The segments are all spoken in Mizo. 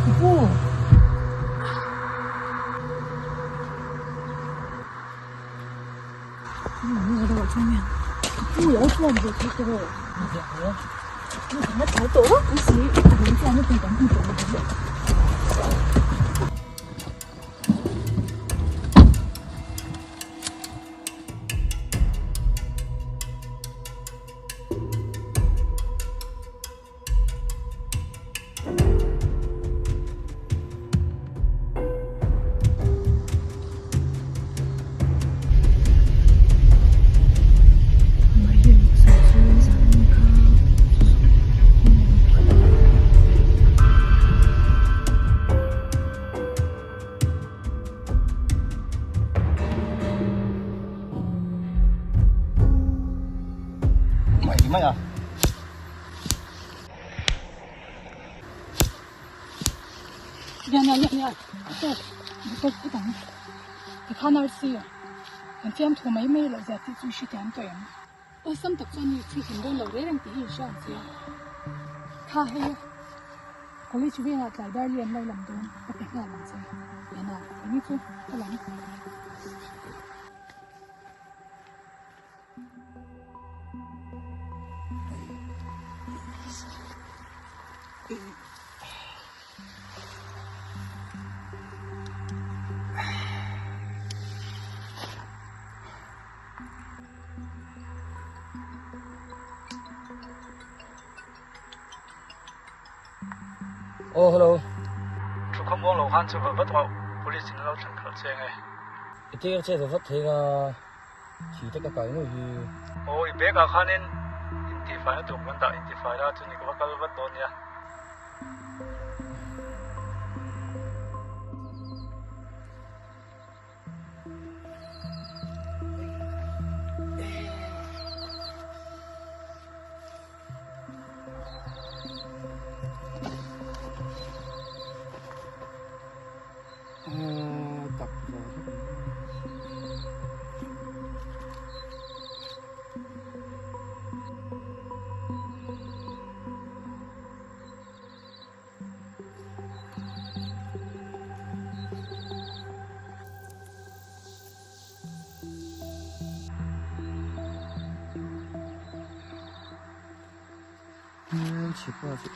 Pu. Mai a. Nia nia nia nia tawk tawk phawt ang tikhan arsi kan fiamthu mai mai loh zia tih chu i hrethiam tawh em awlsam tak chuan ni chhun dawn lo reng reng tih hi in hria ang che kha hei college vengah tlai dar lian lo lam dawn ka pe nghal ang che ena eng chu ka lam. Oh hello. Thu khawm uang lo khan chu va vat rawh police in an lo thlen khalh che nge. I tir che va vat thei ka. Thi te ka kai ngawih hi. Aw i bag ah khanin intifai na tur kan dah intifai la chu ni ka va kal vat dawn nia. Tak Hmelchhe pa chu.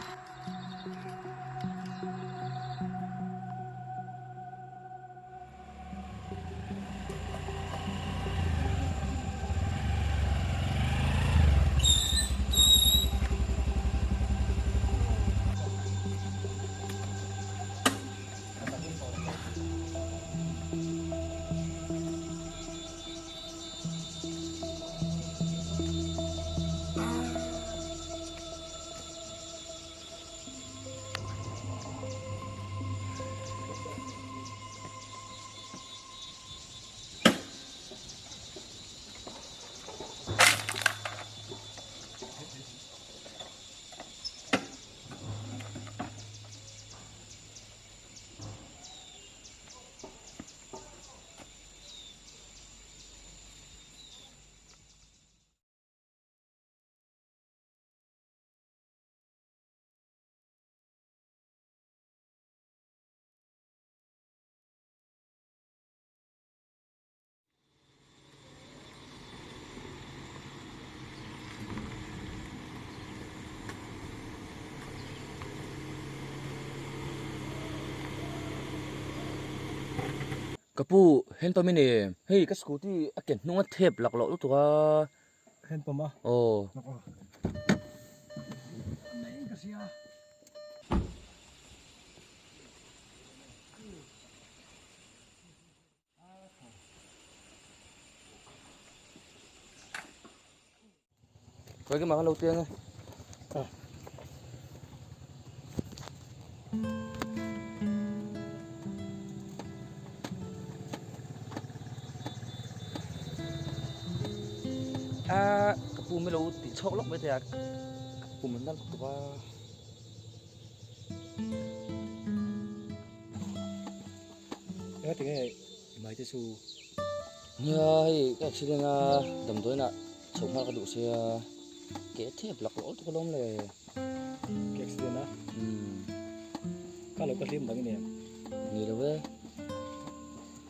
Ka pu hand pump i nei em? Hei ka scooty a ken hnung a thep lak loh lutuk a. Hand pump a? Aw. Khawi ke mah kan lo tiang e. A ka pu mi lo tih chhawk lawk mai thei a ka pum an nalh tuk a. Enga tinge i mai te chu? Nia hei ka accident a damdawiin ah chho hma ka duh sia ke thep lak lawk lutuk alawm le. Ke accident a? Umm. Ka lo ka hlim dang i nen. Ni lo e.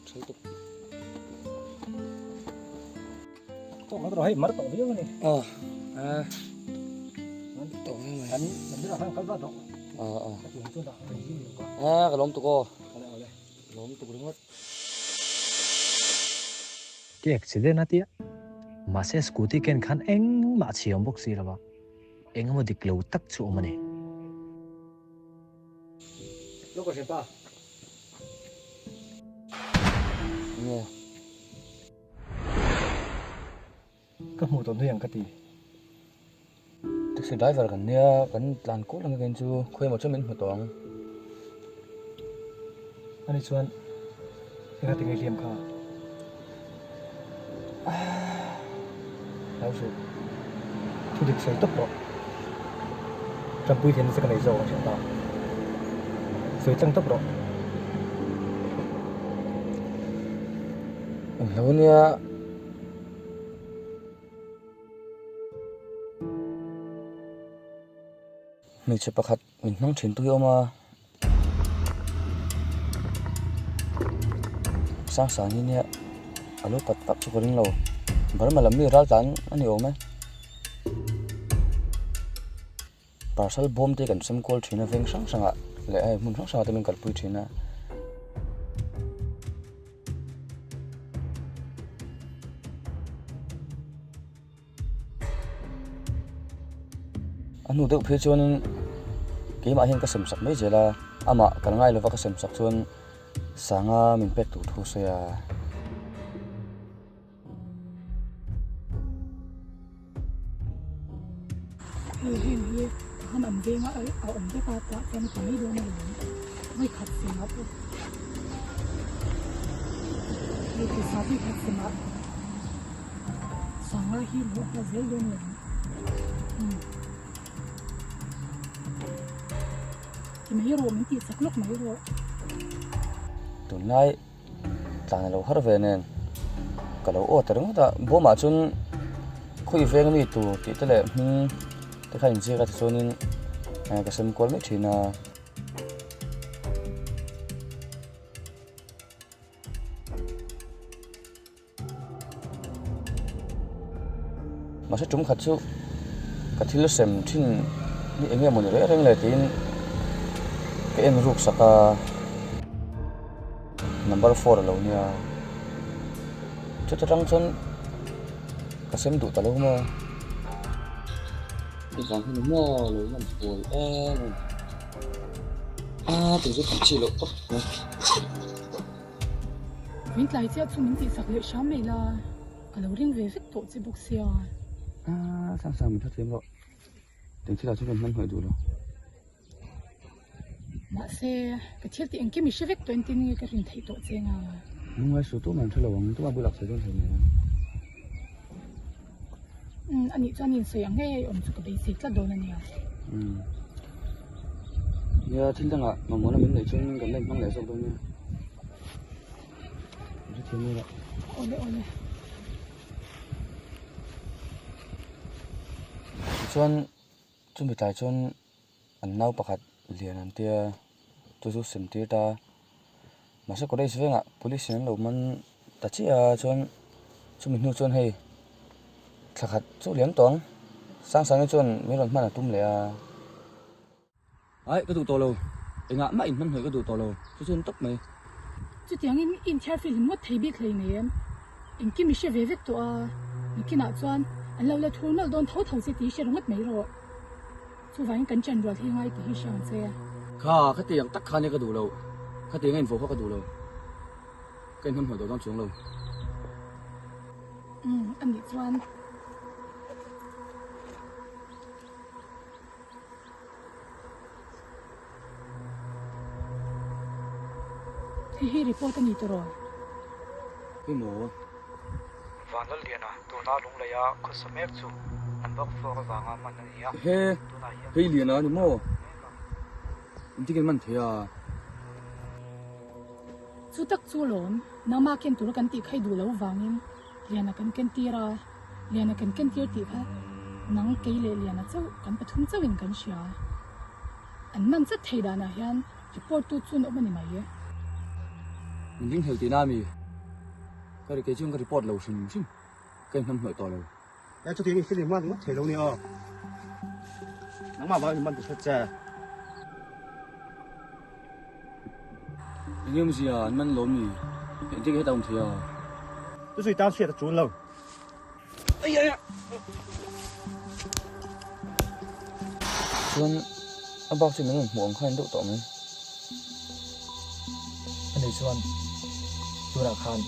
Tha lutuk. Tawk lo hei mar tawh viau a ni. Aw a tawk viau mai. Kan kan bulah khan kal vat rawh. Aw aw. Ka tih ang chuan dah ka zing lo ka. A ka lawm tuk aw. Awle awle. Ka lawm tuk ringawt. Ke accident a tia. Mahse scooty ken khan engmah chhi awm bawk si lo va. Engemaw dik lo tak chu awm a ni. Lo ka hre pa. Nge. Ka hmuh tawh hnuai ang ka ti. Taxi driver kan nia, kan tlan kual ang again chu khawi emaw chuan min hmu tawh ang. Ani chuan enga ti ngaihliam kha? Hlau suh, thu dik sawi tawp rawh. Tanpui theihna che ka nei zawk ang hriat ta. Sawi tlang tawp rawh. Englo nia. Hmeichhe pakhat min hmang thin tu hi a awm a. Sang sang hi nia a lo pat vak chu ka ring lo. Burma lam mi ral tlan a ni awm e. Parcel bawm te kan sem kual thin a veng hrang hrang ah leh hei hmun hrang hrang ah te min kalpui thin a. A hnu deuh phei chuanin keimah hian ka sem sak mai zel a, amah kal ngai lova ka sem sak chuan sanga min pek tur thu sawi a. Hei heng hi han an venga a awm vek a tah chuan ka mai dawn alawm vawikhat semah pawh hei pawisa vawikhat semah sanga hi luh hma zel dawn alawm umm ti mai rawh min tih chak lawk mai rawh. Tunlai. Tlan a lo har ve nen ka lo aw ta ringawt a, bawmah chuan khawi veng ami tur tih te leh hming te kha inziak a tichuanin ka sem kual mai thin a. Mahse tum khat chu ka thil sem thin hi eng nge mawni reng reng le tiin ka en ruk sak a, number four a lo nia chuta tang chuan ka sem duh ta lo maw. Chuvang hian maw lo lan buai em em a tih chu tih chi loh tawp mai. Min tlai chiah chu min tihsak leh hram mai la, ka lo ring ve vek tawh che bawk sia. Ah, sang sang min hrethiam rawh. Eng thil ah chuan kan hmanhmawih duh lo. Mahse, ka thil tih engkim i hre vek tawh engtin nge ka rin theih tawh che nga. Lungngai suh tumah an hre lo ang, tumah bulah sawi dawn hlei nen. Umm, anih chuan insawi ang ngei awm chu ka beisei tlat dawn a nia. Umm, nia thil dangah mamawhna min neih chuan kan la inhmang leh zawk dawn nia. Ka hrethiam mai rah. Awle awle. Tichuan chumi tlai chuan an nau pakhat lian an tia chu chu sem tir ta mahse college vengah police in an lo man ta chiah a chuan chumi hnu chuan hei thla khat chu liam tawh ang Sangsangi chuan min rawn hman a tum leh a. Ai ka duh tawh lo engah mah inhman hnawih ka duh tawh lo chu chu an tawp mai. Chutiangin inthiarfil hi ngawt thei bik hlei nei em? Engkim i hre ve vek tawh a, nakinah chuan an lo la thur nawlh dawn tho tho che tih i hre ringawt mai rawh. Chuvangin kan ṭan rual hi ngai tih hi hre ang che. Kha, khatiang tak khan hi ka duh lo. Khatiang a invo kha ka duh lo. Ka inhmanhmawh tawh dawn chuang lo. Umm, anih chuan. Hei hi report a ni tawh. Hei maw? Vanlalliana tuna lungleia khawsa mek chu an bawk fuak avanga man a ni a. He, hei Liana a ni maw? Engtin man thei a? Chu tak chu lawm, nangmah ken tur kan tih kha i duh lo vangin Liana kan ken tir a, Liana kan ken tir tih kha nang kei leh Liana chauh kan pathum chauhin kan hria. An man chat thei danah hian. Report tu chuan awm a ni mai e. Min ringhlel tihna a mi? Ka ri kei chuan ka report lo hrim hrim. Ka inhnamhnawih tawh lo. E chutiang i film hman ngawt thei lo nia aw. Nangmah vang in man tu hret che. Eng awmzia an man lawm ni? Engtin nge heta awm thei a? Chu chu i tan hriat a chul lo. Chuan a bak chu min rawn hmuh ang khan deuh tawh mai. Ani chuan tunah khan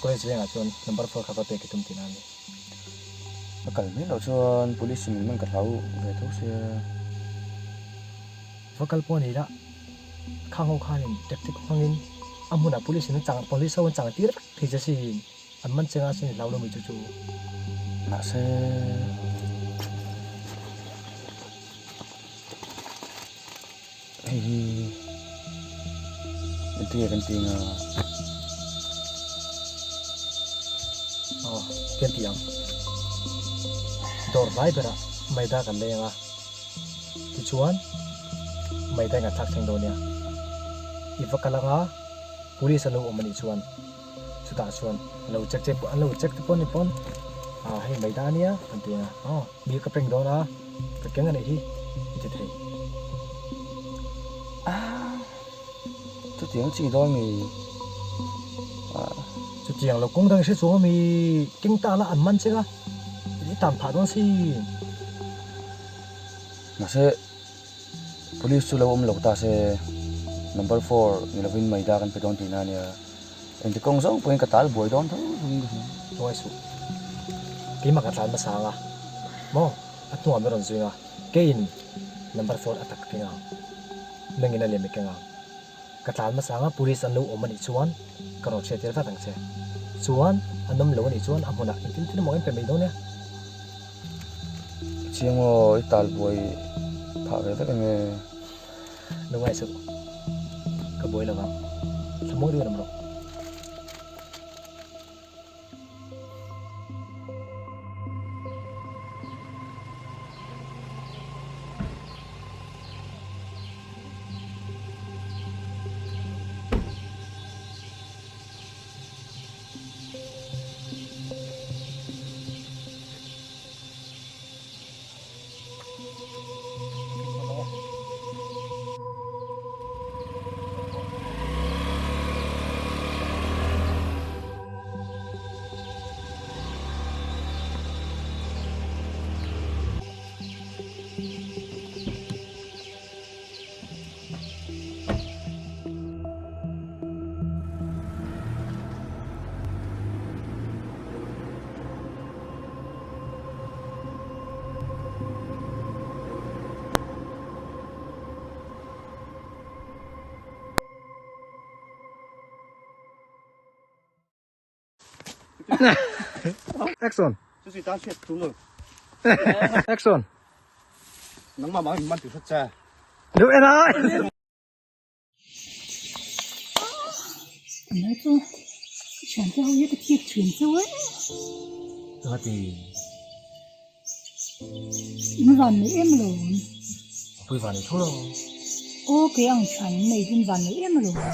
college vengah chuan number four kha va pek i tum tihna a ni. A kal mai loh chuan police in min man ka hlau ve tho sia. Va kal pawh a ni la, khang ho khanin tactic hmangin a hmunah police in an chang police ho an chang tir vek thei che sin. An man cheng a sin hlau lo mi chu chu. Mahse. Hei hi engtin nge kan ti anga? Aw, kan ti ang. Dawr hlai berah maida kan lei anga. Tichuan maida in kan thlak thleng dawn nia. I va kal anga police an lo awm anih chuan. Chutah chuan an lo check che an lo check te pawh ni pawn ah hei mai da ania an ti a aw mi ka peng dawn a ka keng a nih hi i ti thei. Ah chutiang chi dawn mi ah. Chutiang lo kawng dang i hre chuang ami keng ta la an man cheng a i tan phah dawn sin. Mahse Police chu lo awm lo ta se number four ni lovin maida kan pe dawn tihna ania. Engti kawng zawng pawhin ka tal buai dawn tho tho in ka hria. Hnuai suh. Keimah ka tlan hmasa ang a, maw? A hnuah min rawn zui ang a, keiin number four a tak keng ang. Nangin a lem i keng ang. Ka tlan hmasa ang a, police an lo awm anih chuan ka rawn hriat tir vat ang che. Chuan an awm lo anih chuan a hmunah engtin tin emaw en pe mai dawn nia. Chiang aw, i tal buai phah ve vek ange. Lungngai suh, ka buai lo vang. Thlamuang deuhin awm rawh. Action. Action. Nangmah mah in man ti hrat che. Lu en ai. An lai chu ka thiante ho hi ka thik thin chauh e. Ka ti. In van nei em alawm. Pui van nei tho lo. Aw kei ang thian nei hi in van nei em alawm.